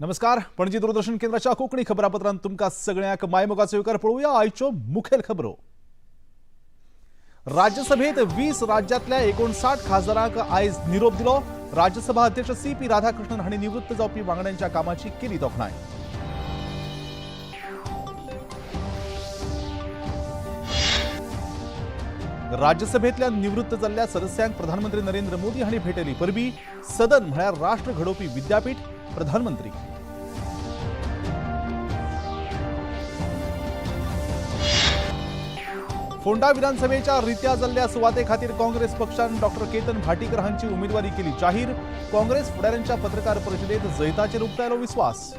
नमस्कार, पणजी दूरदर्शन केंद्राच्या कोंकणी खबरापत्रांत तुमकां सगळ्यांक मायमोगाचो येवकार. पळोवया आयच्यो मुखेल खबरो. राज्यसभेत 20 राज्यांतल्या 59 खासदारांक आयज निरोप दिलो. राज्यसभा अध्यक्ष सी पी राधाकृष्णन हांणी निवृत्त जावपी वांगड्यांच्या कामाची केली तोखणाय. राज्यसभेतल्या निवृत्त जाल्ल्या सदस्यांक प्रधानमंत्री नरेंद्र मोदी हांणी भेटयली परबी. सदन म्हळ्यार राष्ट्र घडोवपी विद्यापीठ, प्रधानमंत्री. फोंडा विधानसभेच्या रित्या जाल्ल्या सुवाते खातीर काँग्रेस पक्षान डॉक्टर केतन भाटीकर हांची उमेदवारी केली जाहीर. काँग्रेस फुडाऱ्यांच्या पत्रकार परिशदेत जैताचेर उक्तायलो विस्वास.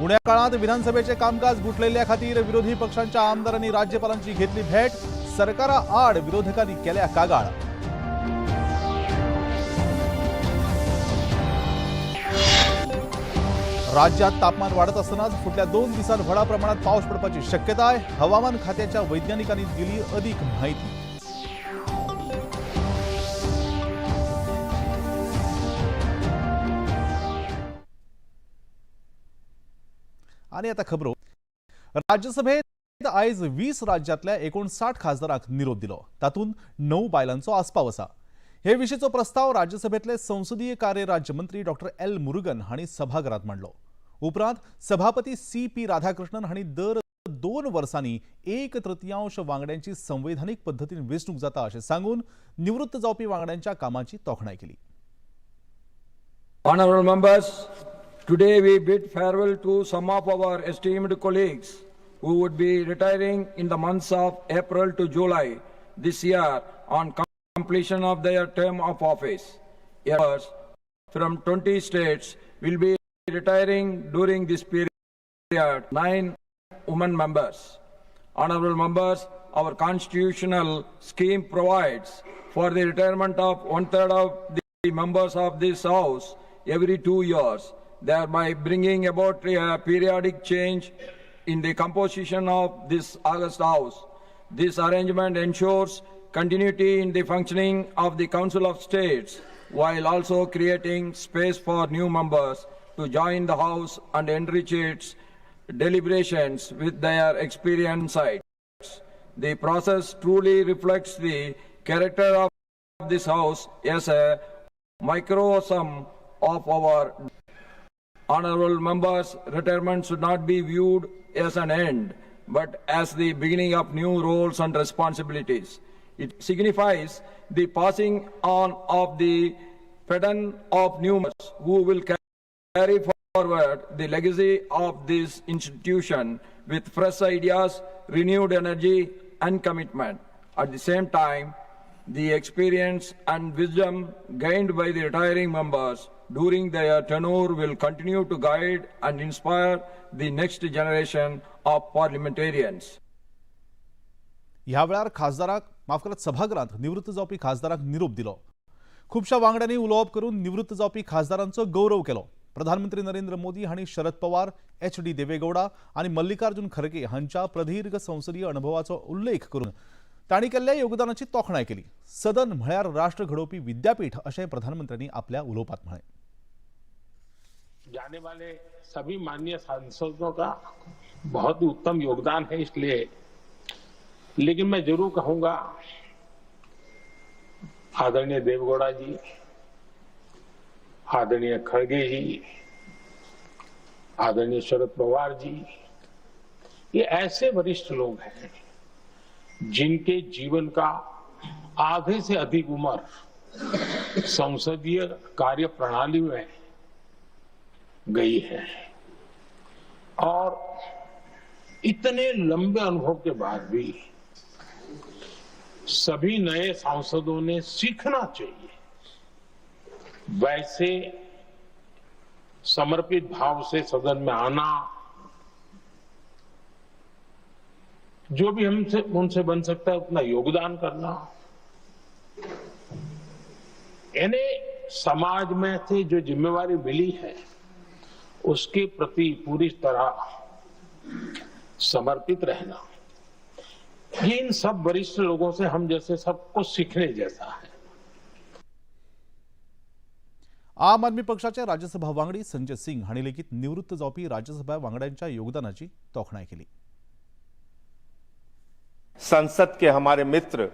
उण्या काळात विधानसभेचे कामकाज गुठलयिल्ल्या खातीर विरोधी पक्षांच्या आमदारांनी राज्यपालांची घेतली भेट. सरकारा आड विरोधकांनी केल्या कागाळ. राज्यात तापमान वाढत असतानाच फुडल्या 2 दिसांत व्हडा प्रमाणात पावस पडपाची शक्यताय. हवामान खात्याच्या वैज्ञानिकांनी दिली अधिक माहिती. आणि आता खबरो. राज्यसभेत आयज 20 राज्यांतल्या 59 खासदारांक निरोप दिलो. तातूंत 9 बायलांचो आस्पाव आसा. हे विशींचो प्रस्ताव राज्यसभेतले संसदीय कार्य राज्यमंत्री डॉक्टर एल मुरुगन हांणी सभाघरात मांडलो. उपरांत सभापती सी पी राधाकृष्णन हांणी दर 2 वर्सांनी 1/3 वांगड्यांची संवैधानिक पद्दतीन वेंचणूक जाता अशें सांगून निवृत्त जावपी वांगड्यांच्या कामाची तोखणाय केली. Honorable members, today we bid farewell to some of our esteemed colleagues who would be retiring in the months of April to July this year on completion of their term of office. Members from 20 states will be retiring during this period, 9 women members. Honorable members, our constitutional scheme provides for the retirement of 1/3 of the members of this house every 2 years, thereby bringing about a periodic change in the composition of this august house. This arrangement ensures continuity in the functioning of the Council of States while also creating space for new members to join the House and enrich its deliberations with their experience insights. The process truly reflects the character of this House as a microcosm of our honorable members. Retirement should not be viewed as an end, but as the beginning of new roles and responsibilities. It signifies the passing on of the baton of new members who will carry forward the legacy of this institution with fresh ideas, renewed energy and commitment. At the same time, the experience and wisdom gained by the retiring members during their tenure will continue to guide and inspire the next generation of parliamentarians. ह्या वेळार खासदाराक माफ करात, सभागृहांत निवृत्त जावपी खासदारांक निरोप दिलो. खुबश्या वांगड्यांनी उलोवप करून निवृत्त जावपी खासदारांचो गौरव केलो. प्रधानमंत्री नरेंद्र मोदी हांणी शरद पवार, एच डी देवेगौडा आनी मल्लिकार्जुन खरगे हांच्या प्रदीर्घ संसदीय अणभवाचो उल्लेख करून तांणी केल्ल्या योगदानाची तोखणाय केली. सदन म्हळ्यार राष्ट्र घडोवपी विद्यापीठ अशें प्रधानमंत्र्यांनी आपल्या उलोवपांत म्हळें. जाने वाले सभी माननीय सांसदों का बहुत ही उत्तम योगदान है इसलिए, लेकिन मैं जरूर कहूंगा आदरणीय देवगौड़ा जी, आदरणीय खड़गे जी, आदरणीय शरद पवार जी, ये ऐसे वरिष्ठ लोग हैं जिनके जीवन का आधे से अधिक उम्र संसदीय कार्य प्रणाली में गई है और इतने लंबे अनुभव के बाद भी सभी नए सांसदों ने सीखना चाहिए, वैसे समर्पित भाव से सदन में आना, जो भी हमसे उनसे बन सकता है उतना योगदान करना, यानी समाज में से जो जिम्मेवारी मिली है उसके प्रति पूरी तरह समर्पित रहना, ये इन सब वरिष्ठ लोगों से हम जैसे सबको सीखने जैसा है. आम आदमी पक्षाचे राज्यसभा वांगडी संजय सिंग हांणी लेगीत निवृत्त जावपी राज्यसभा वांगड्यांच्या योगदानाची तोखणाय केली. संसद के हमारे मित्र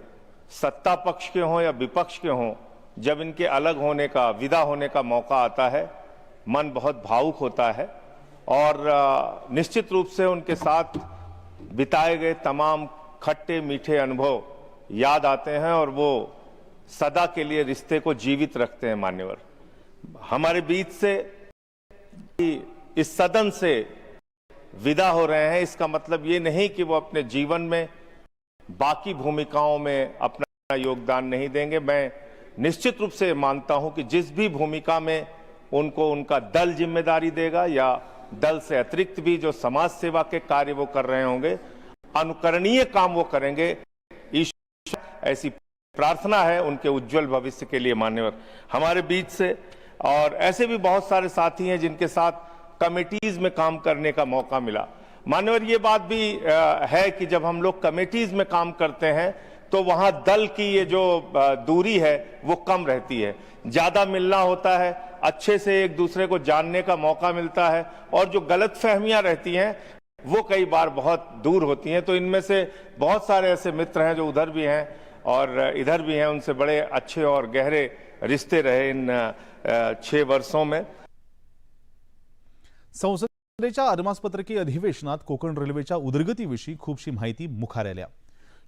सत्ता पक्ष के हों या विपक्ष के हों, जब इनके अलग होने का, विदा होने का मौका आता है, मन बहुत भावुक होता है और निश्चित रूप से उनके साथ बिताए गए तमाम खट्टे मीठे अनुभव याद आते हैं और वो सदा के लिए रिश्ते को जीवित रखते हैं. मान्यवर, हमारे बीच से, इस सदन से विदा हो रहे हैं, इसका मतलब ये नहीं कि वो अपने जीवन में बाकी भूमिकाओं में अपना योगदान नहीं देंगे. मैं निश्चित रूप से मानता हूं कि जिस भी भूमिका में उनको उनका दल जिम्मेदारी देगा या दल से अतिरिक्त भी जो समाज सेवा के कार्य वो कर रहे होंगे, अनुकरणीय काम वो करेंगे. ईश्वर, ऐसी प्रार्थना है उनके उज्जवल भविष्य के लिए. मान्यवर, हमारे बीच से और ऐसे भी बहुत सारे साथी हैं जिनके साथ कमेटीज में काम करने का मौका मिला. मान्यवर, ये बात भी है कि जब हम लोग कमेटीज में काम करते हैं तो वहां दल की ये जो दूरी है वो कम रहती है, ज्यादा मिलना होता है, अच्छे से एक दूसरे को जानने का मौका मिलता है और जो गलत फहमियां रहती हैं वो कई बार बहुत दूर होती हैं. तो इनमें से बहुत सारे ऐसे मित्र हैं जो उधर भी हैं और इधर भी हैं. उनसे बड़े अच्छे और गहरे रिश्ते रहे इन 6 वर्षों में. संसदेच्या अदमासपत्रकी अधिवेशनात कोकण रेल्वेच्या उदरगतीविशीं खुबशी म्हायती मुखार आयल्या.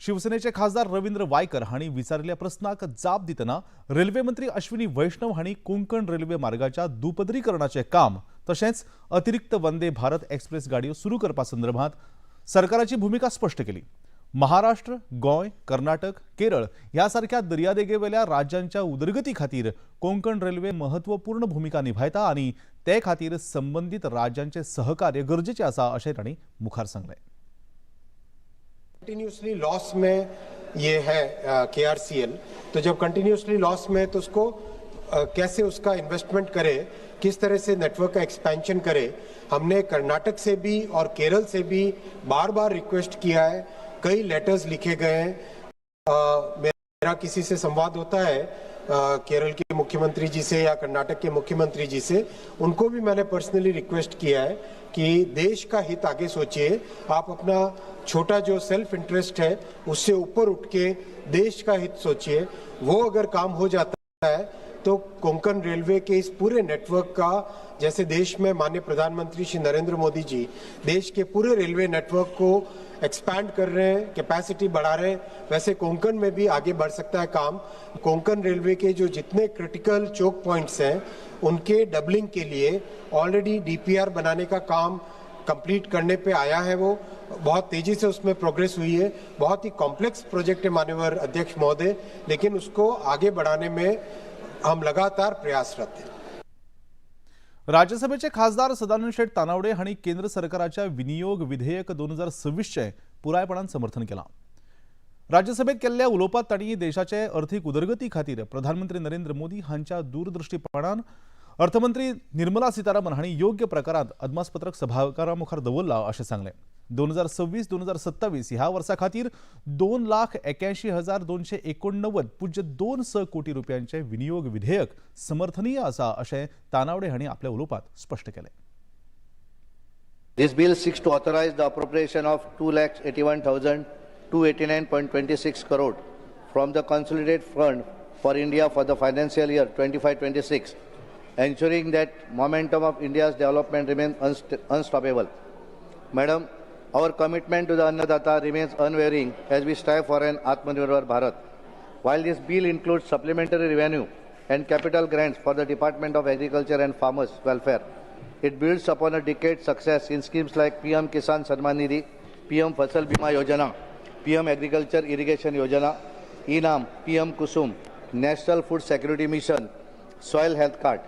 शिवसेनेचे खासदार रवींद्र वायकर हांणी विचारिल्ल्या प्रस्नाक जाप दितना रेल्वे मंत्री अश्विनी वैष्णव हांणी कोंकण रेल्वे मार्गाच्या दुपदरीकरणाचें काम तशेंच अतिरिक्त वंदे भारत एक्सप्रेस गाडयो सुरू करपा संदर्भात सरकाराची भुमिका स्पश्ट केली. महाराष्ट्र, गोंय, कर्नाटक, केरळ ह्या सारख्या दर्यादेगेवेल्या राज्यांच्या उदरगती खातीर कोंकण रेल्वे महत्वपूर्ण भुमिका निभायता आनी ते खातीर संबंदीत राज्यांचे सहकार्य गरजेचें आसा, अशें तांणी मुखार सांगलें. कंटिन्यूसली लॉस में ये है केआरसीएल, तो जब कंटिन्यूसली लॉस में है तो उसको कैसे उसका इन्वेस्टमेंट करे, किस तरह से नेटवर्क का एक्सपेंशन करे? हमने कर्नाटक से भी और केरल से भी बार बार रिक्वेस्ट किया है, कई लेटर्स लिखे गए हैं. मेरा किसी से संवाद होता है, केरल के मुख्यमंत्री जी से या कर्नाटक के मुख्यमंत्री जी से, उनको भी मैंने पर्सनली रिक्वेस्ट किया है कि देश का हित आगे सोचिए. आप अपना छोटा जो सेल्फ इंटरेस्ट है, उससे ऊपर उठ के देश का हित सोचिए. वो अगर काम हो जाता है तो कोंकण रेलवे के इस पूरे नेटवर्क का, जैसे देश में माननीय प्रधानमंत्री श्री नरेंद्र मोदी जी देश के पूरे रेलवे नेटवर्क को एक्सपैंड कर रहे हैं, कैपेसिटी बढ़ा रहे हैं, वैसे कोंकण में भी आगे बढ़ सकता है काम. कोंकण रेलवे के जो जितने क्रिटिकल चोक पॉइंट्स हैं, उनके डबलिंग के लिए ऑलरेडी डीपीआर बनाने का काम कंप्लीट करने पे आया है. वो बहुत तेजी से उसमें प्रोग्रेस हुई है. बहुत ही कॉम्प्लेक्स प्रोजेक्ट है, मान्यवर अध्यक्ष महोदय, लेकिन उसको आगे बढ़ाने में हम लगातार प्रयासरत हैं. राज्यसभेचे खासदार सदानंद शेट तानावडे हांणी केंद्र सरकाराच्या विनियोग विधेयक 2026चें पुरायपणान समर्थन केलां. राज्यसभेत केल्ल्या उलोवपांत तांणी देशाचे अर्थीक उदरगती खातीर प्रधानमंत्री नरेंद्र मोदी हांच्या दूरदृश्टीपणान अर्थमंत्री निर्मला सीतारामन हांणी योग्य प्रकारांत अदमासपत्रक सभाघरा मुखार दवरलां अशें सांगलें. 2026 2027 ह्या वर्सा खातीर 2,81,289.26 कोटी रुपयांचे विनियोग विधेयक समर्थनीय आसा, अशें तानावडे हांणी आपल्या उलोवपांत स्पश्ट केलें. This bill seeks to authorize the appropriation of 2,81,289.26 crore from the Consolidated Fund for India for the financial year 25-26, ensuring that momentum of India's development remains unstoppable. Madam, our commitment to the Annadata remains unwavering as we strive for an Atmanirbhar Bharat. While this bill includes supplementary revenue and capital grants for the Department of Agriculture and Farmers Welfare, it builds upon a decade's success in schemes like PM Kisan Samman Nidhi, PM Fasal Bima Yojana, PM Agriculture Irrigation Yojana, ENAM, PM Kusum, National Food Security Mission, Soil Health Card.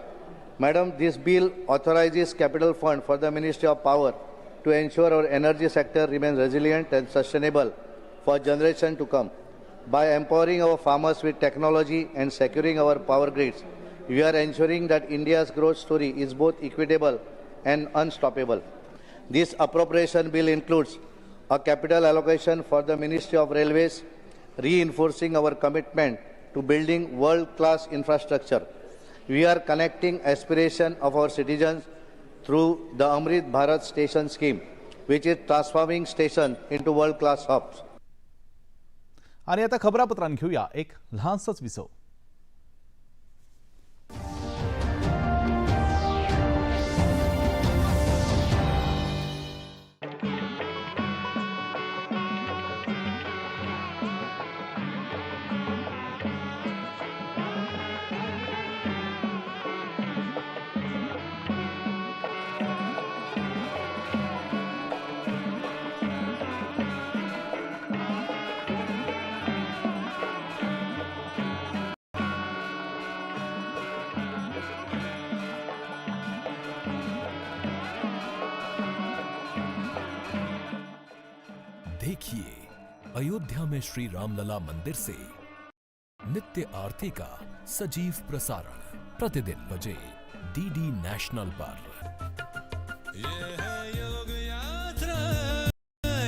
Madam, this bill authorizes capital fund for the Ministry of Power to ensure our energy sector remains resilient and sustainable for generation to come. By empowering our farmers with technology and securing our power grids, we are ensuring that India's growth story is both equitable and unstoppable. This appropriation bill includes a capital allocation for the Ministry of Railways, reinforcing our commitment to building world-class infrastructure. We are connecting aspiration of our citizens through the Amrit Bharat Station scheme, which is transforming station into world-class hubs. आनी आतां खबरापत्रान घेवया एक ल्हानसोच विसव. देखिए अयोध्या में श्री रामलला मंदिर से नित्य आरती का सजीव प्रसारण प्रतिदिन बजे डीडी नेशनल पर। ये है योग यात्रा,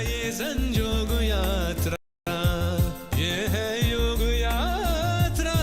ये संजोग यात्रा, ये है योग यात्रा।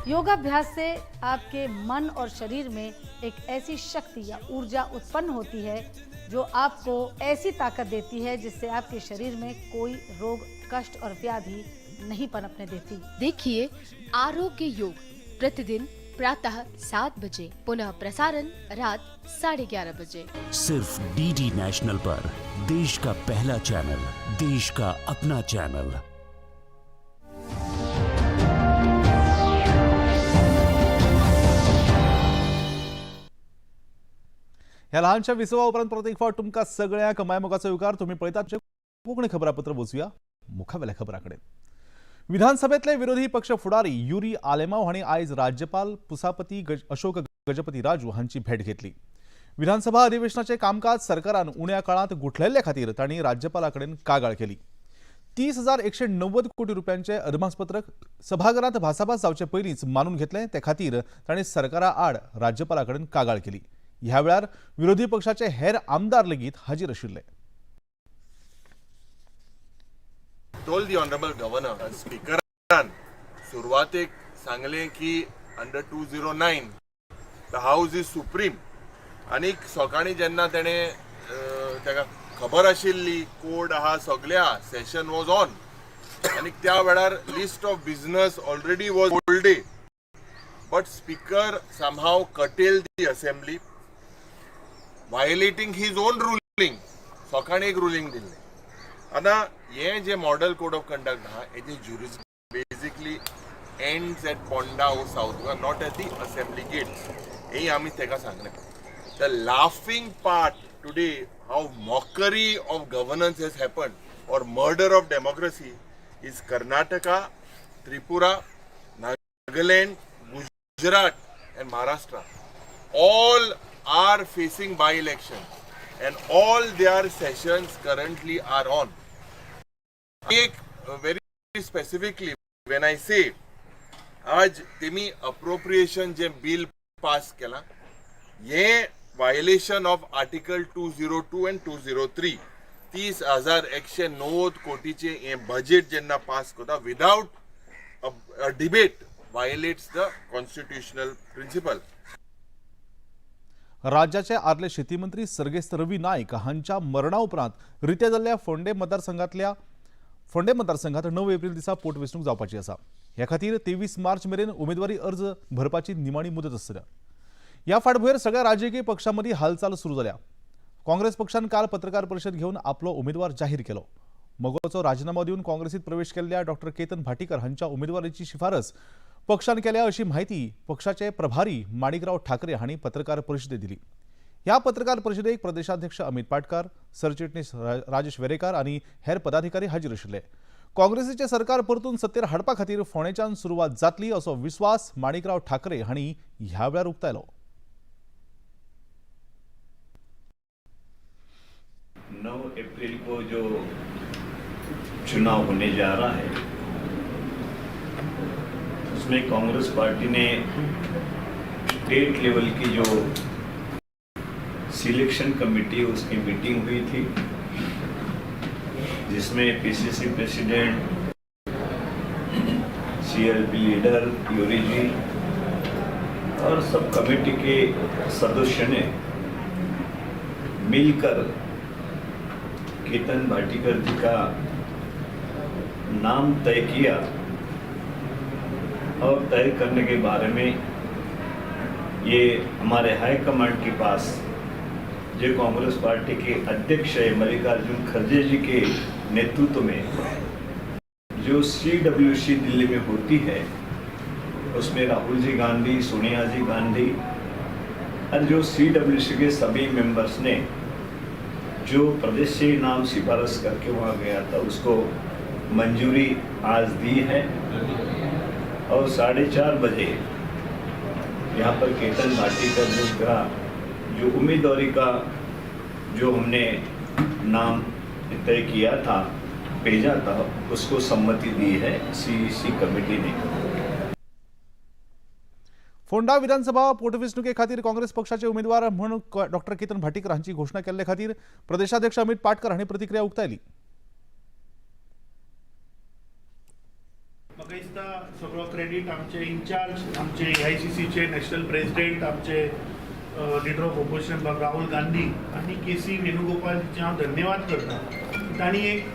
योगाभ्यास से आपके मन और शरीर में एक ऐसी शक्ति या ऊर्जा उत्पन्न होती है जो आपको ऐसी ताकत देती है जिससे आपके शरीर में कोई रोग, कष्ट और व्याधि नहीं पनपने देती। देखिए आरोग्य योग प्रतिदिन प्रातः 7 बजे, पुनः प्रसारण रात 11:30 बजे। सिर्फ डीडी नेशनल पर, देश का पहला चैनल, देश का अपना चैनल। ह्या ल्हानशा विसवा उपरांत परत एक फावट तुमकां सगळ्यांक मायमोगाचो येवकार. तुमी पळयतात कोंकणी खबरापत्र. वचुया मुखावेल्या खबरां कडेन. विधानसभेतले विरोधी पक्ष फुडारी युरी आलेमाव हांणी आयज राज्यपाल पुसापती अशोक गजपती राजू हांची भेट घेतली. विधानसभा अधिवेशनाचें कामकाज सरकारान उण्या काळांत गुठलायिल्ले खातीर तांणी राज्यपाला कडेन कागाळ केली. 30,190 कोटी रुपयांचें अदमासपत्रक सभाघरांत भासाभास जावचे पयलींच मानून घेतलें. ते खातीर तांणी सरकारा आड राज्यपाला कडेन कागाळ केली. ह्या वेळार विरोधी पक्षाचे हेर आमदार लेगीत हाजीर आशिल्ले. Told the honorable governor, स्पीकरान सुरवातेक सांगलें की under 209 the house is supreme. आनीक सकाळीं जेन्ना तेणें ताका खबर आशिल्ली कोड आहा सगळें आहा, सेशन वॉज ऑन आनीक त्या वेळार list of business already was whole day, but speaker somehow curtailed the assembly, violating his own ruling. सकाळीं एक रुलींग दिल्लें. आतां हें जें मॉडल कोड ऑफ कंडक्ट आहा हेजें jurisdiction basically ends at Ponda or South Goa, not at the assembly gates. हें आमी ताका सांगलें. The laughing part today, how mockery of governance has happened or murder of democracy is Karnataka, Tripura, Nagaland, Gujarat and Maharashtra. All are facing by-elections and all their sessions currently are on. एक very specifically when I say आज तेमी appropriation जे bill pass केला हे violation of article 202 and 203. 30,190 कोटीचे हे budget जेन्ना pass करता without a debate violates the constitutional principle. राज्याचे आदले शेती मंत्री सर्गेस्त रवी नायक हांच्या मरणा उपरांत रित्या जाल्ल्या फोंडे मतदारसंघात 9 एप्रिल दिसा पोटवेंचणूक जावपाची आसा. ह्या खातीर 23 मार्च मेरेन उमेदवारी अर्ज भरपाची निमाणी मुदत आसतली. ह्या फाटभुंयेर सगळ्या राजकीय पक्षां मदीं हालचाल सुरू जाल्या. काँग्रेस पक्षान काल पत्रकार परिशद घेवन आपलो उमेदवार जाहीर केलो. मगोचो राजीनामो दिवन काँग्रेसीत प्रवेश केल्ल्या डॉक्टर केतन भाटीकर हांच्या उमेदवारीची शिफारस पक्षान केल्या अशी म्हायती पक्षाचे प्रभारी माणिकराव ठाकरे हांणी पत्रकार परिशदेत दिली. ह्या पत्रकार परिशदेक प्रदेशाध्यक्ष अमित पाटकार, सरचिटणीस राजेश वेरेकार आनी हेर पदाधिकारी हाजीर आशिल्ले. काँग्रेसीचे सरकार परतून सत्तेर हाडपा खातीर फोंडेच्यान सुरवात जातली असो विस्वास माणिकराव ठाकरे हांणी ह्या वेळार उक्तायलो. 9 अप्रैल को जो चुनाव होने जा रहा है उसमें कांग्रेस पार्टी ने स्टेट लेवल की जो सिलेक्शन कमेटी उसकी मीटिंग हुई थी, जिसमें PCC president CLP leader Yuri जी और सब कमेटी के सदस्य ने मिलकर केतन भाटीकर जी का नाम तय किया और तय करने के बारे में ये हमारे हाई कमांड के पास जो कांग्रेस पार्टी के अध्यक्ष है मल्लिकार्जुन खड़गे जी के नेतृत्व में जो सीडब्ल्यूसी दिल्ली में होती है, उसमें राहुल जी गांधी, सोनिया जी गांधी और जो सीडब्ल्यूसी के सभी मेंबर्स ने जो प्रदेश से नाम सिफारिश करके वहाँ गया था, उसको मंजूरी आज दी है। और 4:30 बजे यहाँ पर केतन भाटीकर जी का जो उम्मीदवारी का जो हमने नाम तय किया था, भेजा था, उसको सम्मति दी है सीईसी कमेटी ने। फोंडा विधानसभा पोटवेंचणुके खातीर काँग्रेस पक्षाचे उमेदवार म्हणून डॉक्टर केतन भाटीकर हांची घोषणा केल्ले खातीर प्रदेशाध्यक्ष अमित पाटकर हांणी प्रतिक्रिया उक्तायली। म्हाका दिसता सगळो क्रेडीट आमचे इन्चार्ज, आमचे एआयसीसीचे नॅशनल प्रेसिडेंट, आमचे लिडर ऑफ ओपोजिशन बाब राहुल गांधी आनी के सी वेणुगोपाल जीचे हांव धन्यवाद करता। तांणी एक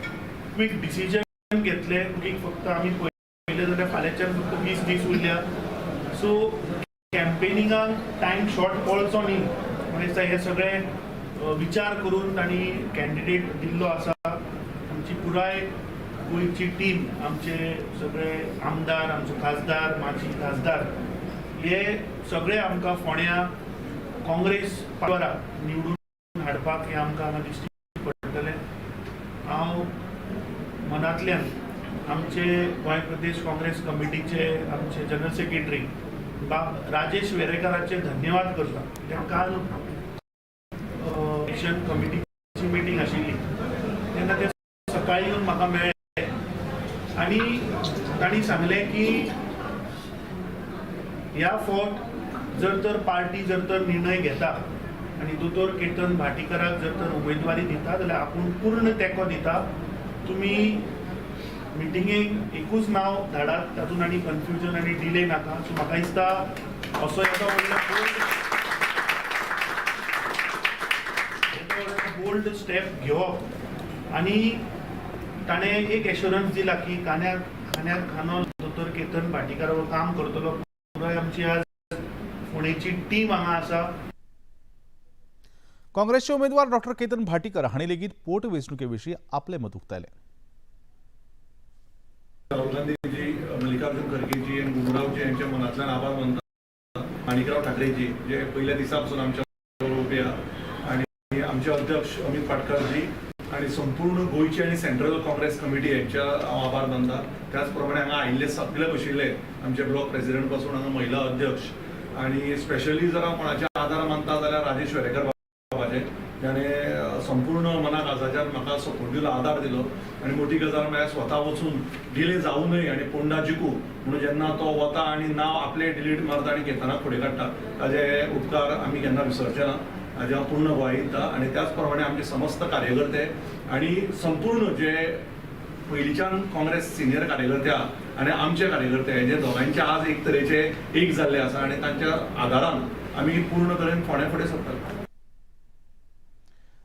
क्वीक डिसिजन घेतलें की फक्त आमी पळयलें जाल्यार फाल्यांच्यान फक्त 20 दीस उरल्या, सो कॅम्पेनिंगाक टायम शॉर्ट पडचो न्ही म्हाका दिसता हे सगळे विचार करून तांणी कॅन्डिडेट दिल्लो आसा। आमची पुराय गोंयची टीम, आमचे सगळे आमदार, आमचे खासदार, माजी खासदार हे सगळे आमकां फोंड्या काँग्रेस पावराक निवडून हाडपाक हें आमकां हांगा दिश्टी पडटलें। हांव मनांतल्यान आमचे गोंय प्रदेश काँग्रेस कमिटीचे आमचे जनरल सेक्रेटरी बाब राजेश वेरेकाराचे धन्यवाद करता। कित्याक काल इलेक्शन कमिटीची मिटींग आशिल्ली तेन्ना ते सकाळी येवन म्हाका मेळ्ळे आनी तांणी सांगलें की ह्या फावट जर तर पार्टी जर तर निर्णय घेता आनी दोतोर केतन भाटीकराक जर तर उमेदवारी दिता जाल्यार आपूण पूर्ण तेंको दिता, तुमी मिटिंगेक एकूच नांव धाडात, तातूंत आनी कन्फ्युजन आनी डिले नाका। सो म्हाका दिसता असो येदो व्हडलो बोल्ड स्टेप घेवप आनी ताणें एक एश्योरन्स दिला की कान्याक खान्याक खानो दोतोर केतन भाटीकार काम करतलो। पुराय आमची आज फोंडेची टीम हांगा आसा। काँग्रेसचे उमेदवार डॉक्टर केतन भाटीकर हांणी लेगीत पोटवेंचणुके विशीं आपलें मत उक्तायलें। राहुल गांधीजी, मल्लिकार्जुन खरगेजी आनी गुंडूरावजी यांच्या मनांतल्यान आभार मानता। माणिकराव ठाकरेजी जे पयल्या दिसा पासून आमच्या बरोबर उबे आहा आनी आमचे अध्यक्ष अमित पाटकरजी आनी संपूर्ण गोंयची आनी सेंट्रल काँग्रेस कमिटी यांच्या हांव आभार मानता। त्याच प्रमाणे हांगा आयिल्ले सगळे बशिल्ले आमचे ब्लॉक प्रेसिडेंट पासून हांगा महिला अध्यक्ष आनी स्पेशली जर हांव कोणाचे आदार मानता जाल्यार राजेश वेरेकर बाबाचे, जाणें संपूर्ण मना काळजाच्यान म्हाका सपोर्ट दिलो, आदार दिलो आनी मोठी गजाल म्हळ्यार स्वता वचून डिले जावं न्हय आनी पोंडा जिखू म्हणून जेन्ना तो वता आनी नांव आपलें डिलीट मारता आनी घेतना फुडें काडटा, ताजे उपकार आमी केन्ना विसरचे ना, हाजें हांव पूर्ण ग्वाही दिता। आनी त्याच प्रमाणे आमचे समस्त कार्यकर्ते आनी संपूर्ण जे पयलींच्यान काँग्रेस सिनियर कार्यकर्ते आहा आनी आमचे कार्यकर्ते जे दोगांयचे आज एक तरेचे एक जाल्ले आसा आनी तांच्या आदारान आमी पूर्ण तरेन फोंड्या फुडें सरतात।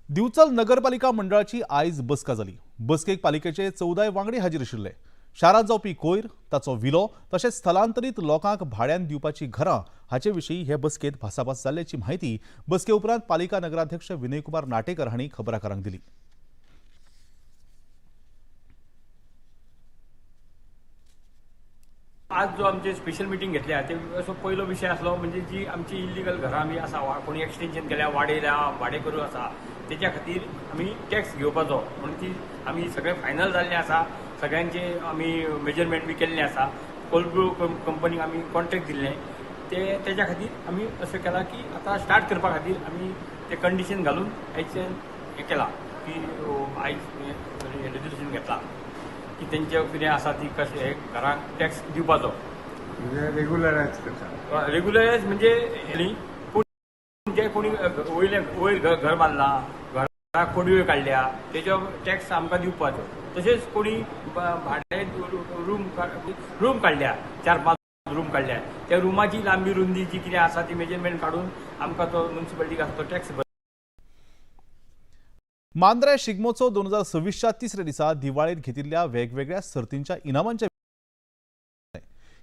दिवचल नगरपालिका मंडळाची आयज बसका जाली। बसकेक पालिकेचे 14 वांगडी हाजीर आशिल्ले। शारांत जावपी कोयर, ताचो विलो तशेंच स्थलांतरीत लोकांक भाड्यान दिवपाची घरां हाचे विशीं हे बसकेंत भासाभास जाल्ल्याची म्हायती बसके उपरांत पालिका नगराध्यक्ष विनयकुमार नाटेकर हांणी खबराकारांक दिली। आज जो आमचे स्पेशल मिटींग घेतल्या ते असो पयलो विशय आसलो म्हणजे जी आमची इल्लिगल घरां आमी आसा, कोणी एक्सटेन्शन केल्या, वाडयल्या, भाडें करूं आसा, तेच्या खातीर आमी टॅक्स घेवपाचो म्हणून ती आमी सगळें फायनल जाल्लें आसा। सगळ्यांचे आमी मेजरमेंट बी केल्लें आसा, कोलब्रू कंपनीक आमी कॉन्ट्रॅक्ट दिल्लें, ते तेच्या खातीर आमी अशें केलां की आतां स्टार्ट करपा खातीर आमी ते कंडिशन घालून आयच्यान हें केलां की आयज हें रेजोल्युशन घेतलां की तेंचे कितें आसा ती कशें हे घरांक टॅक्स दिवपाचो रेगुलरायज करता। रेगुलरायज म्हणजे न्ही, पूण जे कोणी वयले वयर घर बांदलां, घराक कोडयो काडल्या, तेजो टॅक्स आमकां दिवपाचो। तशेंच कोणी भाडें रूम काडल्या, 4-5 रूम काडल्या, त्या रुमाची लांबी रुंदी जी कितें आसा ती मेजरमेंट काडून आमकां तो म्युनिसिपालिटीक आसा तो टॅक्स. मांद्रे शिगमोत्सव 2026च्या तिसऱ्या दिसा दिवाळेत घेतिल्ल्या वेगवेगळ्या सर्तींच्या इनामांच्या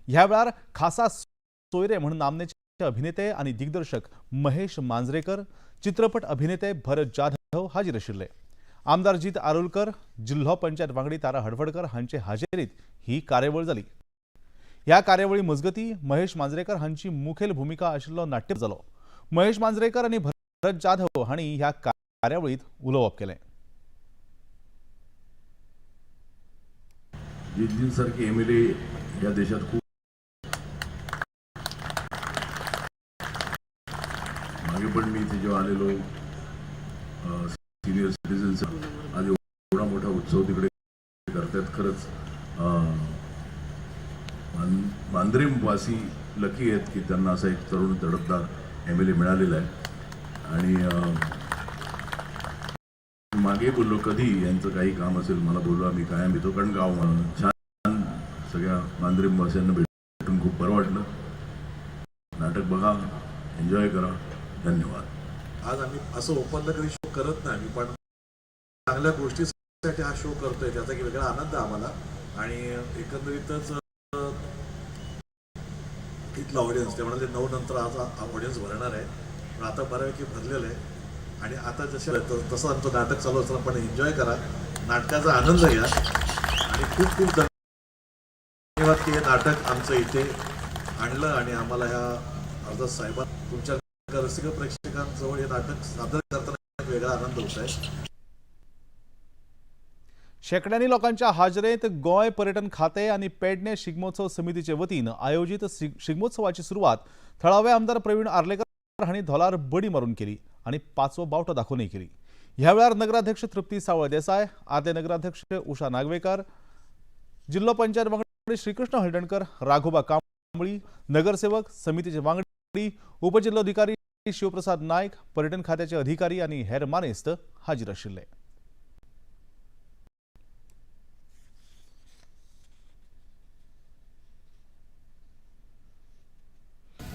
ह्या वेळार खासा सोयरे म्हूण नामनेचे अभिनेते आनी दिग्दर्शक महेश मांजरेकर, चित्रपट अभिनेते भरत जाधव हाजीर आशिल्ले. आमदार जीत आरोलकर, जिल्हो पंचायत वांगडी तारा हडफडकर हांचे हाजेरीत ही कार्यावळ जाली. ह्या कार्यावळी मजगती महेश मांजरेकर हांची मुखेल भुमिका आशिल्लो नाट्य जालो. महेश मांजरेकर आनी भरत जाधव हांणी ह्या कार्यावळीत उलोवप केलें. जिद्दींसारखे एमएलए या देशात खूप मागे पण मी इथे जेव्हा आलेलो सिनियर सिटीजन्स आज एवढा मोठा उत्सव तिकडे करतात. खरंच मांद्रेमवासी लकी आहेत की त्यांना असा एक तरुण तडफदार एमएलए मिळालेला आहे. आणि मागे बोललो कधी यांचं काही काम असेल मला बोलवा, मी कायम येतो, कारण गाव छान सगळ्या मांद्रेमवासियांना भेटून खूप बरं वाटलं. नाटक बघा, एन्जॉय करा. धन्यवाद. आज आम्ही असं ओपनला कधी शो करत नाही, पण चांगल्या गोष्टीसाठी हा शो करतोय त्याचा एक वेगळा आनंद आम्हाला. आणि एकंदरीतच इथला ऑडियन्स ते म्हणाले 9 नंतर आज ऑडियन्स भरणार आहे, पण आता बऱ्यापैकी भरलेलं आहे. आणि आता जसं तसं आमचं नाटक चालू असताना पण एन्जॉय करा, नाटकाचा आनंद घ्या. आणि खूप खूप धन्यवाद की हे नाटक आमचं इथे आणलं आणि आम्हाला ह्या अर्धा साहेबां तुमच्या रसिक प्रेक्षकांजवळ हे नाटक सादर करताना एक वेगळा आनंद होत आहे. शेकड्यांनी लोकांच्या हाजरेत गोंय पर्यटन खाते आणि पेडणे शिगमोत्सव समितीचे वतीन आयोजित शिगमोत्सवाची सुरवात थळावे आमदार प्रवीण आर्लेकर हांणी धोलार बडी मारून केली आणि पाचवो बावटो दाखोवनय केली. ह्या वेळार नगराध्यक्ष तृप्ती सावळ देसाय, आदले नगराध्यक्ष उषा नागवेकर, जिल्हो पंचायत वांगडी श्रीकृष्ण हळदणकर, राघोबा कांबळी, नगरसेवक समितीचे वांगडी, उपजिल्होधिकारी शिवप्रसाद नायक, पर्यटन खात्याचे अधिकारी आणि हेर मानेस्त हाजीर आशिल्ले.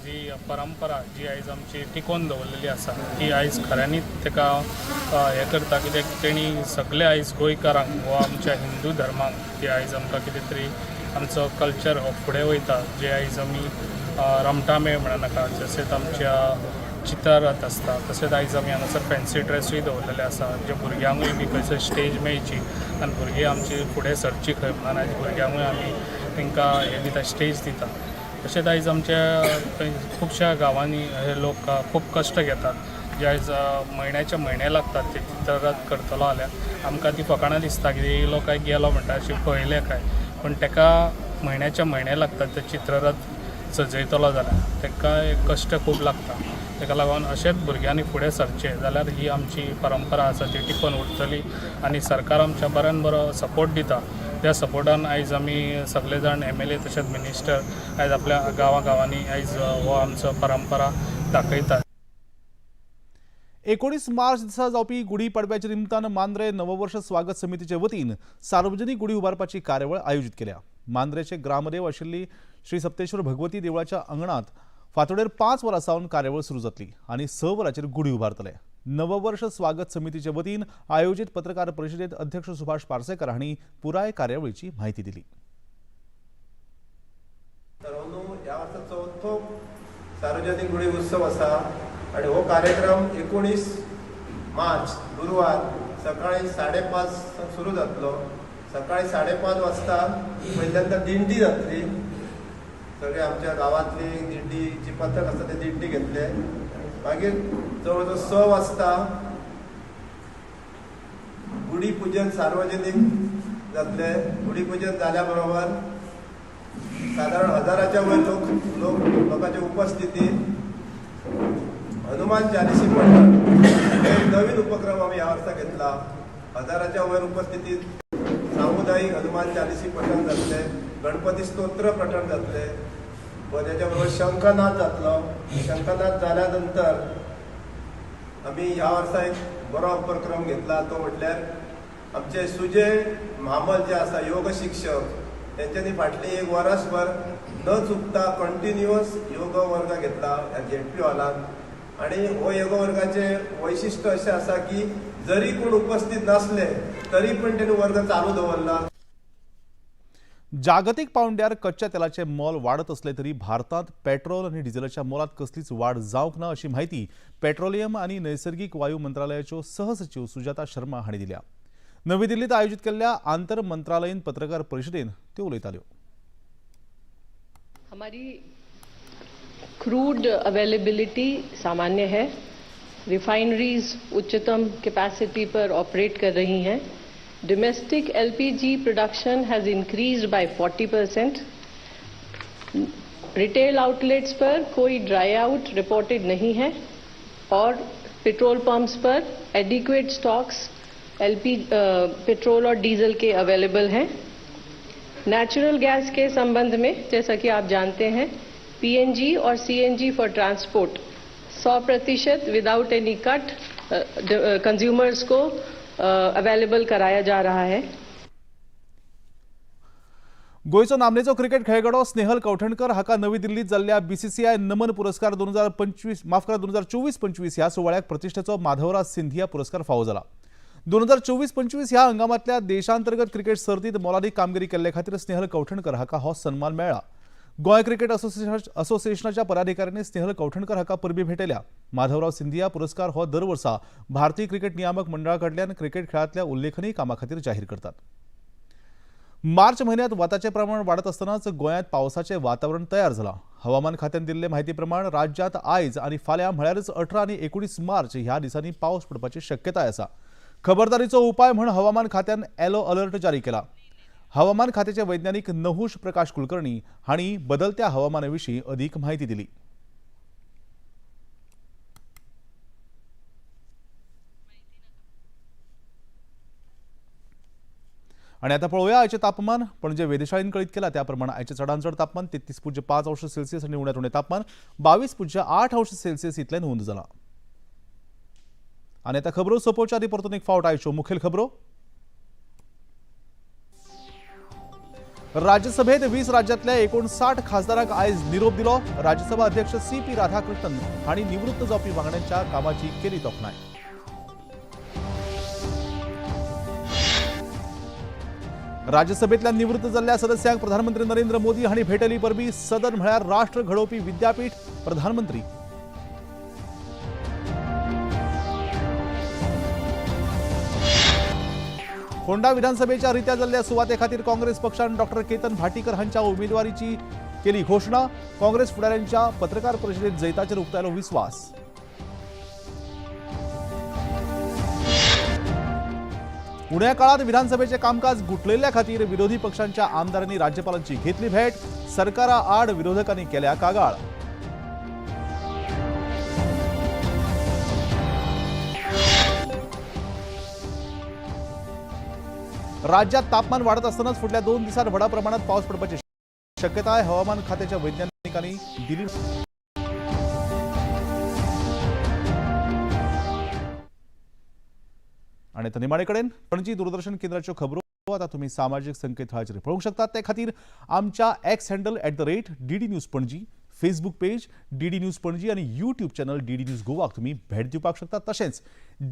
जी परंपरा जी आयज आमची टिकोवन दवरलेली आसा ती आयज खऱ्यांनीच ताका हें करता, कित्याक तेणी सगळे आयज गोंयकारांक वा आमच्या हिंदू धर्माक ती आयज आमकां कितें तरी आमचो कल्चर हो फुडें वयता. जे आयज आमी रमटामेळ म्हणनाका, जशेंच आमच्या चित्ररथ आसता, तशेंच आयज आमी हांगासर फॅन्सी ड्रेसूय दवरलेले आसा, जे भुरग्यांकूय बी खंयसर स्टेज मेळची आनी भुरगीं आमची फुडें सरची खंय म्हणून आयज भुरग्यांकूय आमी तांकां हें दिता, स्टेज दिता. तशेंच आयज आमच्या खुबश्या गांवांनी हे लोक खूब कश्ट घेतात, जे आयज म्हयन्याचे म्हयने लागतात ते चित्ररथ करतलो जाल्यार आमकां ती फकाणां दिसता की येयलो काय गेलो म्हणटा अशें पळयलें काय, पूण ताका म्हयन्याचे म्हयने लागतात ते चित्ररथ सजयतलो जाल्यार ताका कश्ट खूब लागता. ताका लागून अशेंच भुरग्यांनी फुडें सरचें जाल्यार ही आमची परंपरा आसा ती टिकोवन उरतली. आनी सरकार आमच्या बऱ्यान बरो सपोर्ट दिता, त्या सपोर्टान आयज आमी सगळे जाण एमएलए तशेंच मिनिस्टर आयज आपल्या गांवागांवांनी आयज हो आमचो परंपरा दाखयतात. 19 मार्च दिसा जावपी गुढी पाडव्याच्या निमतान मांद्रे नववर्ष स्वागत समितीचे वतीन सार्वजनिक गुढी उबारपाची कार्यावळ आयोजित केल्या. मांद्रेचे ग्रामदेव आशिल्ली श्री सप्तेश्वर भगवती देवळाच्या अंगणात फांतोडेर 5 वरां सावन कार्यावळ सुरू जातली आनी 6 वरांचेर गुढी उबारतले. नववर्ष स्वागत समितीचे वतीन आयोजित पत्रकार परिषदेत अध्यक्ष सुभाष पार्सेकर हांणी पुराय कार्यावळीची माहिती दिली. तर अंदू ह्या वर्सा चवथो सार्वजनिक गुढी उत्सव आसा आनी हो कार्यक्रम 19 मार्च गुरुवार सकाळी 5:30 सुरू जातलो. सकाळी 5:30 वाजता पहिल्यांदा दिंडी जातली, सगळे आमच्या गांवांतली दिंडीची पथक आसा ते दिंडी घेतले. मागीर जवळ जवळ 6 वाजता गुढी पूजन सार्वजनिक जातले. गुढी पूजन जाल्या बरोबर साधारण 1000च्या वयर लोक लोकांच्या उपस्थितीत हनुमान चालीसी पठण हे एक नवीन उपक्रम आमी ह्या वर्सा घेतला. 1000च्या वयर उपस्थितीत सामुदायिक हनुमान चालीसी पठण जातले, गणपती स्तोत्र पठण जातले, त्याच्या बरोबर शंखनाद जातलो. शंखनाद जाल्या नंतर आमी ह्या वर्सा एक बरो उपक्रम घेतला, तो म्हटल्यार आमचे सुजय म्हामल जे आसा योग शिक्षक तेंच्यांनी फाटली एक वरसभर न चुकता कंटिन्युअस योग वर्ग घेतला झेडपी हॉलान आनी हो योग वर्गाचे वैशिश्ट अशें आसा की जरी कोण उपस्थित नासले तरी पण तेणी वर्ग चालू दवरला. जागतिक पावंड्यार कच्च्या तेलाचे मोल वाडत असले तरी भारतात पेट्रोल आणि डिझेलाच्या मोलात कसलीच वाढ जावंक ना अशी माहिती पेट्रोलियम आणि नैसर्गिक वायू मंत्रालयाच्यो सहसचिव सुजाता शर्मा हांणी दिल्या. नवी दिल्लीत आयोजित केल्ल्या आंतर मंत्रालयीन पत्रकार परिषदेत त्यो उलयताल्यो. हमारी क्रूड अवेलेबिलिटी सामान्य है, रिफाइनरीज उच्चतम कैपेसिटी पर ऑपरेट कर रही हैं. Domestic LPG production has increased by 40%. Retail outlets पर कोई ड्राई आउट रिपोर्टेड नहीं है और पेट्रोल पंप्स पर एडिक्वेट स्टॉक्स एलपी पेट्रोल और डीजल के अवेलेबल हैं. नेचुरल गैस के संबंध में जैसा कि आप जानते हैं पीएनजी और CNG for transport 100% without any cut consumers को अवेलेबल कराया जा रहा है. गोंयचो नामनेचो क्रिकेट खेळगडो स्नेहल कवठणकर हाका नवी दिल्लीत जाल्ल्या बीसीसीआय नमन पुरस्कार 2024-25 ह्या सुवाळ्याक प्रतिष्ठेचो माधवराज सिंधिया पुरस्कार फावो जाला. 2024-25 ह्या हंगामांतल्या देशांतर्गत क्रिकेट सर्तीत मोलादीक कामगिरी केल्ले खातीर स्नेहल कवठणकर हाका हो सन्मान मेळ्ळा. गोंय क्रिकेट असोसिएशनाच्या पदाधिकाऱ्यांनी स्नेहल कवठणकर हाका परबी भेटयल्या. माधवराव सिंधिया पुरस्कार हो दर वर्सा भारतीय क्रिकेट नियामक मंडळा कडल्यान क्रिकेट खेळांतल्या उल्लेखनीय कामा खातीर जाहीर करतात. मार्च म्हयन्यांत वताचें प्रमाण वाडत आसतनाच गोंयांत पावसाचें वातावरण तयार जालां. हवामान खात्यान दिल्ले म्हायती प्रमाण राज्यांत आयज आनी फाल्यां म्हळ्यारच 18 आनी 19 मार्च ह्या दिसांनी पावस पडपाची शक्यताय आसा. खबरदारीचो उपाय म्हूण हवामान खात्यान येलो अलर्ट जारी केला. हवामान खात्याचे वैज्ञानिक नहुष प्रकाश कुलकर्णी हांणी बदलत्या हवामाना विशीं अदीक म्हायती दिली. आनी आतां पळोवया आयचें तापमान. पणजे वेधशाळेन कळीत केलां त्या प्रमाण आयचें चडांत चड तापमान 33.5 अंश सेल्सियस आनी उण्यांत उणें तापमान 22.8 अंश सेल्सियस इतलें नोंद जालां. आनी आतां खबरो सोंपोवच्या आदीं परतून एक फावट आयच्यो मुखेल खबरो. राज्यसभेत 20 राज्यांतल्या 59 खासदारांक आयज निरोप दिलो. राज्यसभा अध्यक्ष सीपी राधाकृष्णन हांणी निवृत्त जावपी वांगड्यांच्या कामाची केली तोखणाय. राज्यसभेतल्या निवृत्त जाल्ल्या सदस्यांक प्रधानमंत्री नरेंद्र मोदी हांणी भेटयली परबी. सदन म्हळ्यार राष्ट्र घडोवपी विद्यापीठ, प्रधानमंत्री. होंडा विधानसभेच्या रित्या जाल्ल्या सुवाते खातीर काँग्रेस पक्षान डॉक्टर केतन भाटीकर हांच्या उमेदवारीची केली घोशणा. काँग्रेस फुडाऱ्यांच्या पत्रकार परिषदेत जैताचेर उक्तायलो विस्वास. उण्या काळात विधानसभेचे कामकाज गुटलेल्या खातीर विरोधी पक्षांच्या आमदारांनी राज्यपालांची घेतली भेट. सरकारा आड विरोधकांनी केल्या कागाळ. राज्यात तापमान वाढत असतानाच फुडल्या 2 दिवसात व्हडा प्रमाणात पावस पडपाची शक्यताय हवामान खात्याच्या वैज्ञानिकांनी दिली. आनी आतां निमाणे कडेन पणजी दूरदर्शन केंद्राच्यो खबरो आता तुम्ही सामाजिक संकेतथळाचेर पळोवंक शकतात. ते खातीर आमच्या X handle @DD News Panaji, Facebook page DD News Panaji आनी यूट्यूब चॅनल डीडी न्यूज गोवाक तुम्ही भेट दिवपाक शकता. तशेंच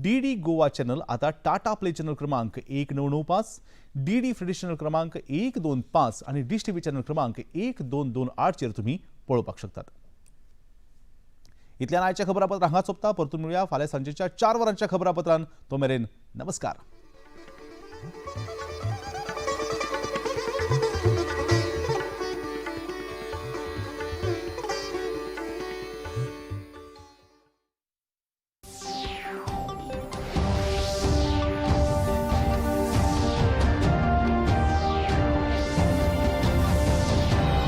डीडी गोवा चॅनल आता टाटा प्ले चॅनल क्रमांक 1995, डीडी फ्री चॅनल क्रमांक 125 आनी डिश टीव्ही चॅनल क्रमांक 1228 चेर तुम्ही पळोवपाक शकतात. इतल्यान आयच्या खबरापत्र हांगा सोंपता. परतून मेळुया फाल्यां सांजेच्या 4 वरांच्या खबरापत्रान. तो मेरेन नमस्कार.